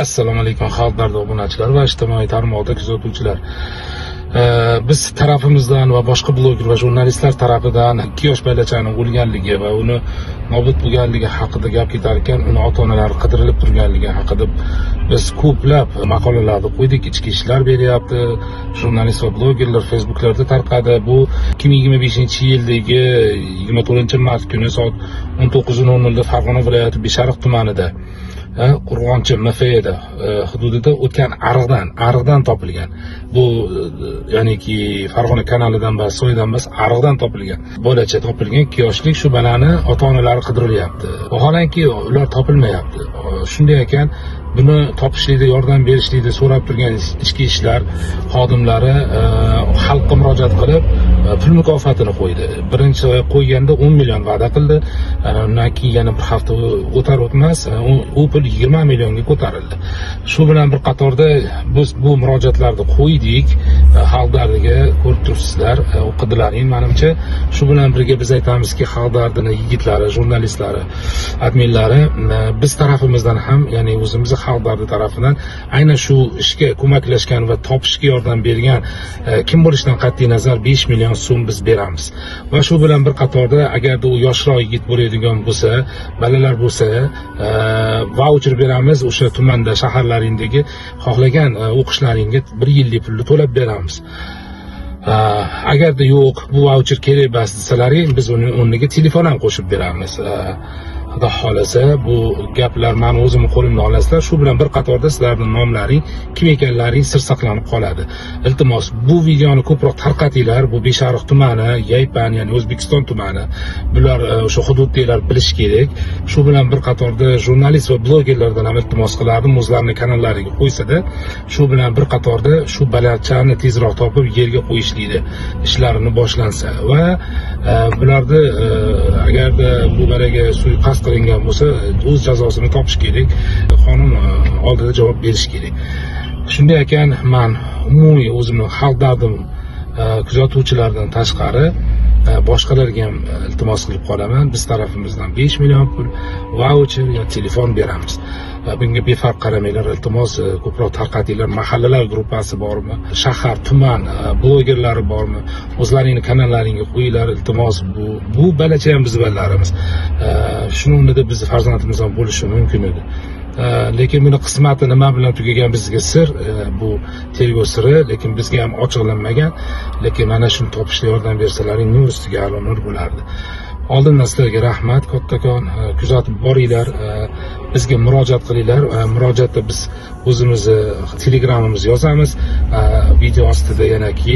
Assalomu alaykum, xalq dardi obunachilari va ijtimoiy tarmoqda kuzatuvchilar. Biz tarafimizdan va boshqa bloger va jurnalistlar tarafidan ikki yosh bolachani o'lganligi va uni nobud bo'lganligi haqida gap ketar ekan, uni ota-onalari qidirilib turganligi haqida biz ko'plab maqolalarni qo'ydik. Ichki ishlar beryapti, jurnalist va blogerlar Facebooklarda tarqadi. Bu 2025-yildagi 24 mart kuni soat 19:00 da Farg'ona viloyati Beshariq tumanida, Qo'rg'onchi MFda hududida o'tgan ariqdan topilgan. Bu ya'niki Farg'ona kanalidan emas, soydan emas, ariqdan topilgan. Bolacha topilgan, 2 yoshlik. Shu bolani ota-onalari qidirilyapti. Vaholanki, ular topilmayapti. Shunday ekan, buni topishlikda yordam berishlikda so'rab turgan ichki ishlar xodimlari xalqqa murojaat qilib, pul mukofotini qo'ydi. Birinchi qo'yganda 10 million va'da qildi. Undan keyin yana bir hafta o'tar o'tmas u pul 20 millionga ko'tarildi. Shu bilan bir qatorda biz bu murojaatlarni qo'ydik. Xalq dardiga ko'rib turibsizlar, o'qidilaring manimcha. Shu bilan birga biz aytamizki, xalq dardini yigitlari, jurnalistlari, adminlari, biz tarafimizdan ham, ya'ni o'zimizni xalq dardi tarafidan aynan shu ishga ko'maklashgan va topishga yordam bergan kim bo'lishidan qat'iy nazar 5 million so'm biz beramiz. Va shu bilan bir qatorda, agarda u yoshroq yigit bo'ladigan bo'lsa, bolalar bo'lsa, vaucher beramiz. O'sha tumanda, shaharlaringdagi xohlagan o'qishlaringga bir yillik pulni to'lab beramiz. Agarda yo'q, bu vaucher kerak emas desalaring, biz uni o'rniga telefon ham qo'shib beramiz. Xudo xohlasa, bu gaplar mani o'zimni qo'limdan olasizlar. Shu bilan bir qatorda sizlarni nomlaring, kim ekanlaring sir saqlanib qoladi. Iltimos, bu videoni ko'proq tarqatinglar. Bu Beshariq tumani, Yaypan, ya'ni O'zbekiston tumani. Bular o'sha hududdagilar bilishi kerak. Shu bilan bir qatorda jurnalist va blogerlardan ham iltimos qilardim, o'zlarini kanallariga qo'ysada, shu bilan bir qatorda shu bolachani tezroq topib yerga qo'yishlikni ishlarini boshlansa va bularni agarda bu bolaga suiqasd qilingan bo'lsa, o'z jazosini topish kerak, qonun oldida javob berish kerak. Shunday ekan, man umumiy o'zimni xalq dardim kuzatuvchilardan tashqari boshqalarga ham iltimos qilib qolaman. Biz tarafimizdan 5 million pul, vaucher yo telefon beramiz. Bunga befarq qaramanglar, iltimos, ko'proq tarqatinglar. Mahallalar gruppasi bormi, shahar, tuman blogerlari bormi, o'zlaringni kanallaringga qo'yinglar, iltimos. Bu balacha ham bizni bolalarimiz. Shuni o'rnida bizni farzandimiz ham bo'lishi mumkin edi. Lekin buni qismati nima bilan tugagan bizga sir, bu tergov siri, lekin bizga ham ochiqlanmagan. Lekin mana shuni topishda yordam bersalaring, nur ustiga a'lo nur bo'lardi. Oldindan sizlarga rahmat kattakon. Kuzatib boringlar, bizga murojaat qilinglar. Murojaatda biz o'zimizni Telegramimizni yozamiz. Video ostida yanaki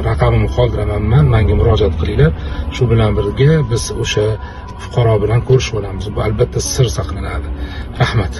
raqamimni qoldiraman man, manga murojaat qilinglar. Shu bilan birga biz o'sha fuqaro bilan ko'rishib olamiz. Bu albatta sir saqlanadi. Rahmat.